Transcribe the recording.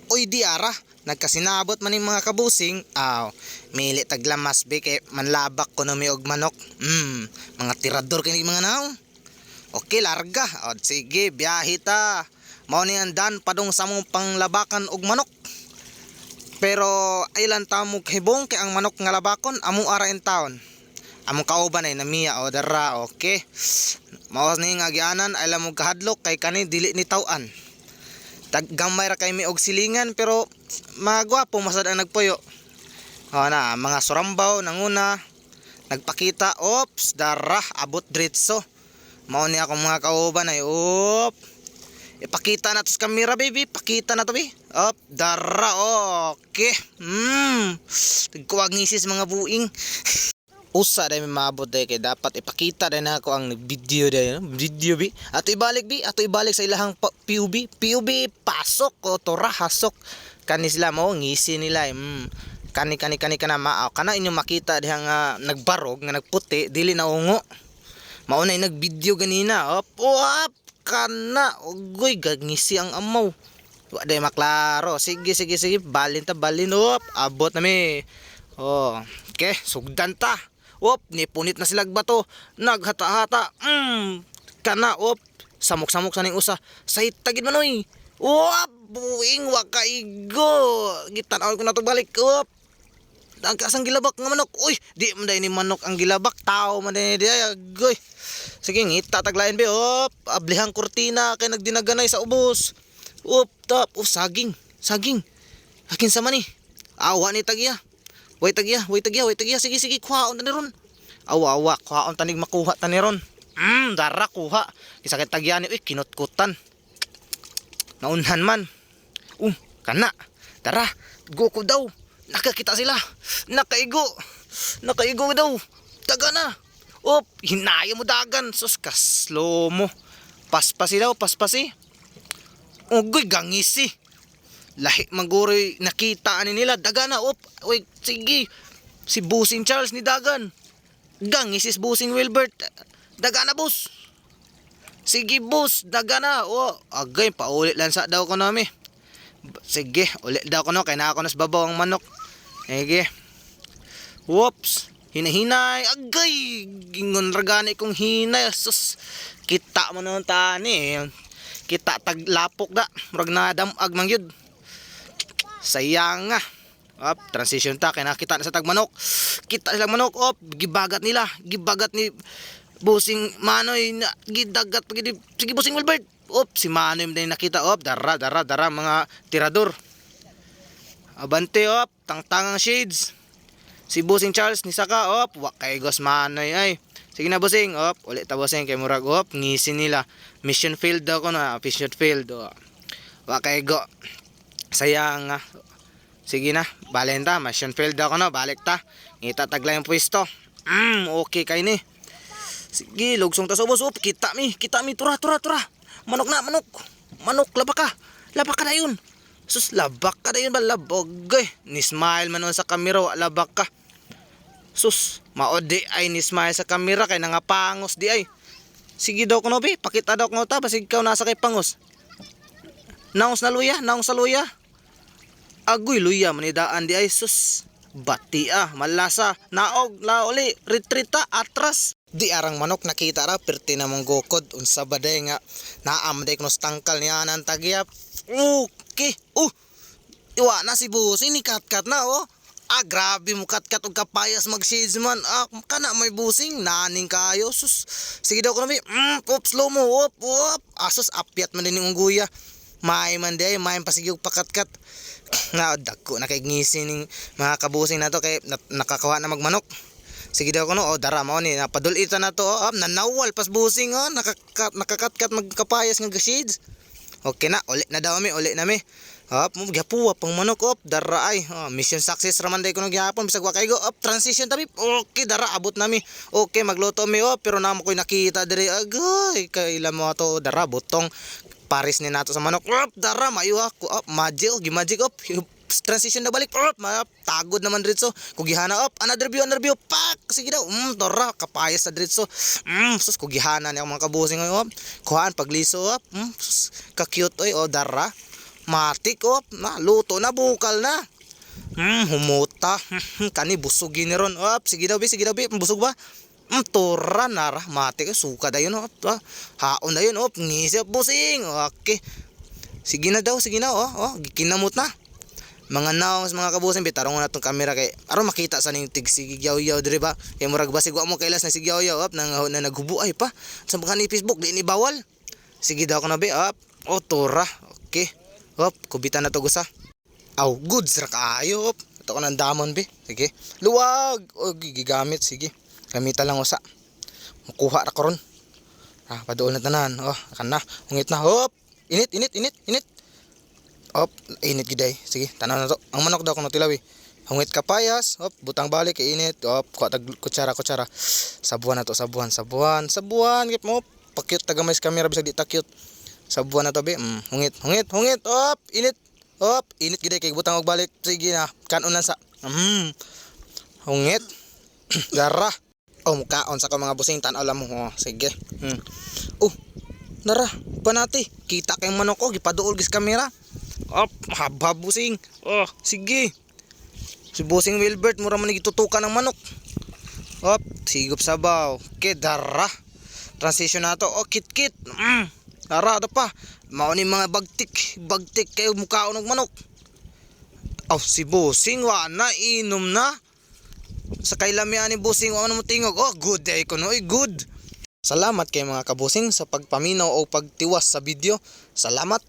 Uy, di ara, nagkasinabot man ning mga kabusing, aw, mili taglamas be kay manlabak ko no mi og manok. Mga tirador kini mga naong. Okay, larga. O, sige, biyahe ta. Mao ni ang dan padung sa mong panglabakan og manok. Pero ailan ta mo hibong kay ang manok nga labakon amo ara in town. Among kauban ay namiya o dara, okay. Mao ni nga gianan ay mo kahadlok kay kani dili ni taw-an. Taggamay ra kay mi og silingan pero mga gwapo masad ang nagpuyo. O na, mga surambaw nanguna nagpakita, ops, dara abot dritso. Mao ni akong mga kauban ay op. Ipakita na to sa camera, baby. Pakita na to, bi. Op, dara, okay. Tagkuwag ngisis mga buing. Usa dahil may maabot dahil kay dapat ipakita dahil na ako ang video dahil, no? Video bi ato ibalik bi, ato ibalik sa ilahang PUB PUB pasok o tora hasok kani sila mo ngisi nila eh. Kani kani kani kana maaw kana inyong makita diha nga nagbarog nga nagputi dili na ungo. Mao na nag-video ganina. Op op kana ugoy gangisi ang amaw. Wa day maklaro. Sige, sige, sige, balin ta, balin. Op, abot na mi. Oh, okay, sugdan ta. Op, nipunit na sila bato. Naghata-hata. Kana op. Samok-samok sa ning usa. Say tagid manoy. Op, buing wa kaigo. Gitan-aw ko na to balik. Op. Ang kasang gilabak nga manok. Uy, di man day ni manok ang gilabak. Tao man day di ay. Agoy. Sige, ngita taglain be. Op, ablihang kurtina kay nagdinaganay sa ubos. Op, tap. Oh, saging. Saging. Akin sa mani. Awa ni tagya. Way tagya, way tagya, way tagya. Sige, sige, kuhaon ta ni ron. Awa, awa, kuhaon tanig makuha ta ni ron. Dara kuha. Kisakit tagya ni, uy, kinutkutan. Naunhan man. Kana. Tara, go ko daw. Nakakita sila. Nakaigo. Nakaigo daw. Taga na. Op, hinaya mo dagan. Sus, kaslo mo. Paspasi daw, paspasi. Ugoy, gangisi. Lahi manguroy nakita ani nila. Daga na, op. Uy, sige. Si Busing Charles ni Dagan. Gangisis Busing Wilbert. Daga na, boss. Sige, boss. Daga na. Oh, agay, paulit lang sa daw ko nami. Sige, ulit daw ko no. Kaya na ako nas babaw ang manok. Sige. Whoops. Hinahinay. Agay. Gingon ragani kong hinay. Sus. Kita mo naman tani. Kita taglapok da. Murag na damag man yun. Sayang nga. Up, transition ta kay nakita na sa tagmanok. Kita sila manok, op, gibagat nila, gibagat ni Busing Manoy na gidagat pag sige Busing Wilbert. Op, si Manoy din nakita, op, dara dara dara mga tirador. Abante op, tangtangang shades. Si Busing Charles ni saka op, wa kay Gos Manoy ay. Sige na Busing, op, ulit ta Busing kay murag op, ngisi nila. Mission failed daw ko na, mission failed. Oh. Wa kay go. Sayang nga. Sige na, balen ta, mission failed ako na, balik ta. Ngita tagla yung pwesto. Okay kay ni. Sige, lugsong ta sa ubos. Up, kita mi, tura, tura, tura. Manok na, manok. Manok, laba ka. Laba ka na yun. Sus, labak ka na yun ba? Labog, eh. Ni smile man nun sa kamera, wa labak ka. Sus, mao di ay ni smile sa kamera kay nangapangos di ay. Sige daw kuno be, pakita daw kuno ta basig ikaw nasa kay pangos. Naong sa luya, naong sa luya. Agoy luya manidaan di ay sus. Bati ah, malasa, naog, lauli, retrita, atras. Di arang manok nakita ra perti na mong gukod unsa ba day nga naam day kuno sa tangkal niya nang tagyap. Okay. Iwa na si Busing ni katkat na oh. Ah, grabe mo katkat og kapayas mag shades man. Ah, kana may busing naning kayo. Sus. Sige daw kuno bi. Op, slow mo. Op, op. Asos apyat man din yung ungguya. May man di ay, may pasigig pakatkat. Nga dagko na kay ngisi ning mga kabusing na to kay nakakuha na magmanok. Sige daw kuno, oh dara mao ni napadulita na to, oh, ah, nanawal pas busing oh, nakakat nakakatkat magkapayas nga shades. Okay na, uli na daw mi, uli na mi. Hop, mo gihapuwa pang manok op, dara ay. Oh, mission success raman day kuno gihapon bisag wa kay go up transition tabi. Okay, dara abot nami. Okay, magluto mi op, pero namo koy nakita diri. Agoy, kaila mo to dara butong paris ni nato sa manok. Op, dara mayo ako. Op, magic, oh, gimagic op. Transition na balik. Op, tagod naman dritso. Kugihana op, another view, another view. Pak, sige daw. Dara kapayas sa dritso. Sus kugihana niya ang mga kabusing op. Kuhaan pagliso op. Sus, ka-cute oy, oh dara. Matik, op, na luto na, bukal na. Humuta. Kani busog gini ron. Op, sige daw bi, sige daw bi, busog ba? Tura na ra. Matik, suka dayon, op. Ah, haon dayon, op, ngisi, busing. Okay. Sige na daw, sige na, oh, gikinamot na. Mga naong, mga kabusing, bitarong na tong kamera kay aron makita sa ning tig sige yaw-yaw diri ba. Kay murag basig wa mo kailas na sige yaw-yaw, op, nang na naghubo ay pa. Sa mga ni Facebook di ni bawal. Sige daw ko na be, op. Oh, tura. Okay. Op, kubitan na to gusa. Aw, goods ra kaayo, op. Ito ko ng damon be. Sige. Luwag. O, gigamit, sige. Gamitan lang usa. Makuha ra ko ron. Ah, paduol na tanan. Oh, kan na. Ungit na. Hop. Init, init, init, init. Op, init gid ay. Sige, tanaw na to. Ang manok daw kuno tilawi. Hungit kapayas, hop, butang balik kay init. Hop, kuha tag kutsara, kutsara. Sabuan na to, sabuan, sabuan, sabuan. Gip mo. Pakyut tagamay sa kamera bisag di ta cute. Sabuan na to be. Hungit, hungit, hungit. Hop, init. Hop, init gid ay kay butang og balik. Sige na, kanon lang sa. Hungit. Dara. Oh, mukaon sa ko, mga busing, tan-aw lang mo. Oh, sige. Oh, nara, panati. Kita kay manok ko, gipaduol gis kamera. Op, habhab, busing. Oh, sige. Si Busing Wilbert, mura man gitutukan ng manok. Op, sigop sabaw. Okay, dara. Transition na to. Oh, kit kit. Dara, ito pa. Mao ni mga bagtik. Bagtik kayo mukaon og manok. Oh, si Busing, wa na, inom na. Sa kailamian ni Busing, wa man mo tingog. Oh, good day ko no. Good. Salamat kay mga kabusing sa pagpaminaw o pagtiwas sa video. Salamat.